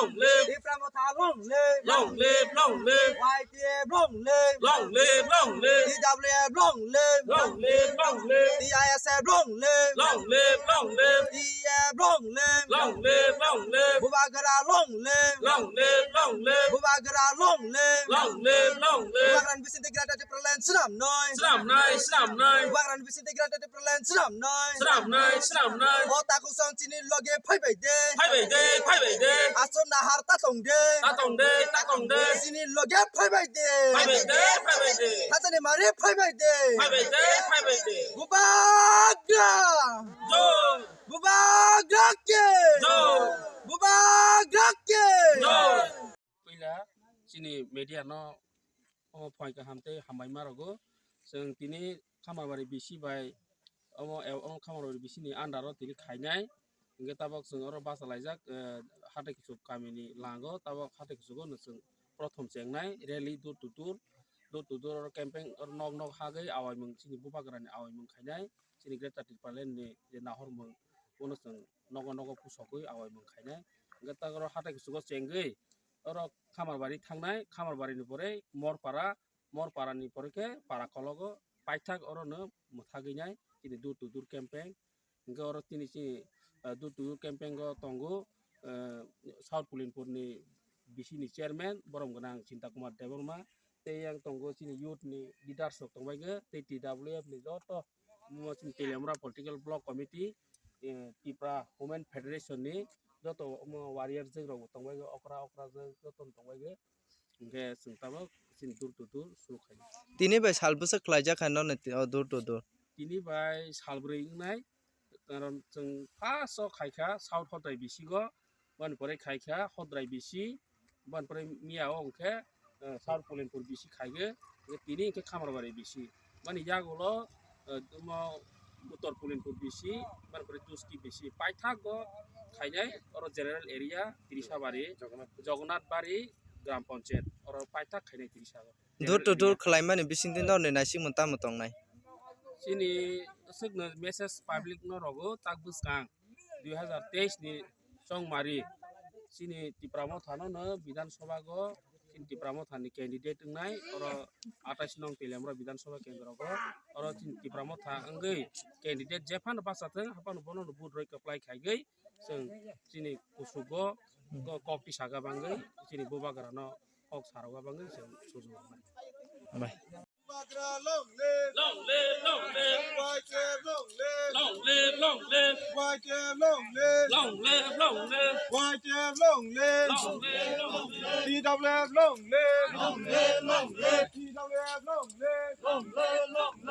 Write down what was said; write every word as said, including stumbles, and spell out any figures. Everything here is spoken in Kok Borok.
Long live. Tipra Motha long live. Long live, long live. Y T F long live. Long live, long live. T W F long live. Long live, long live. T I S F long live. Long live, long live. T F long live. Long live, long live. Bubagra long live. Long live, long live. Bubagra long live. Long live, long live. Bubagra ni bising de Greater Tipraland swnamnai. Swnamnai, swnamnai. Bubagra ni bising de Greater Tipraland swnamnai. Swnamnai, swnamnai. O takhuk song chini loge phaibai de. Phaibai de, phaibai de. Aswk nahar ta tong de. Ta tong de, ta tong de. Chini loge phaibai de. Phaibai de, phaibai de. Hachani mari phaibai de. Phaibai de, phaibai de. Bubagra. Joy. Bubagra ke. Joy. Bubagra ke. Joy. Puila chini media no omo phaikha hamtwi hambai ma rwgo. Chwng tini Khamarbari B C bai omo, omo Khamarbari B C ni under o tini khainai. Hingke tabok chwng oro bachalaijak, eh, hatai kuchuk kami ni lango, tabok hatai kuchugo no chwng prothom chengnai rally door to door, door to door oro campaign oro nok nok hagwi awaimwng chini bubagra ni awaimwng khainai, chini Greater Tipraland ni je nahormwng bono chwng nogo nogo pusogwi awaimwng khainai. Hingke tabok oro hatai kuchugo chengwi oro Khamarbari thangnai, Khamarbari ni pore Morpara, Morpara ni pore khe Parakologo paithak orono mwthagwi nai chini door to door campaign. Hingke oro tini chini, eh, door to door campaign o tongo, eh, South Pulinpur ni B C ni chairman borom gwnang Chinta Kumar Debbarma, tei yang tongo chini youth ni leaders rok tongbaikhe tei T W F ni joto omo chini Teliamura Political Block Committee, eh, Tipra Women Federation ni joto omo warrior jwk rok bo tongbaikhe, okra okra jwk joto no tongbaikhe. Hingke chwng tabok chini door to door suru khainai. Tini bai sal bwswk khlaijak kha nono ti-, o door to door? Tini bai sal bwrwi wngnai, karon chwng first o khaikha South Hodrai bisingo, boni pore khaikha Hodrai bisi, boni pore miya o hwnkhe, eh, South Pulinpur bisi khaikhe, hingke tini hingke Khamarbari bisi. Boni yagulo, eh, omo Uttor Pulinpur bisi, boni pore Duski bisi. Paithakgo khainai oro general area Tirisabari, Jagannath Bari, Gram Panchayat, oro paithak khainai Tirisabari. Door to door khwlaimani bisingtwi norni naisikmung tamo tongnai? Chini aswkno message public no rogo tak bwskang dui hazar teis ni chongmari chini Tipra Motha no no Bidhan Sabha go chini Tipra Motha ni candidate wngnai oro atais nong Teliamura Bidhan Sabha kendro go oro chini Tipra Motha wngwi candidate jephano bachathwng haphano bono no vote roi kwplai khaigwi chwng chini kusugo ko-, kok tisaka bangwi chini bubagra no kok saroga bangwi chwng sujuma mani. Bye. Bubagra long live. Long live, long live. Y T F long live. Long live, long live. Y T F long live. Long live, long live. Y T F long live. Long live, long live. T W F long live. Long live, long live. T W F long live. Long live, long live.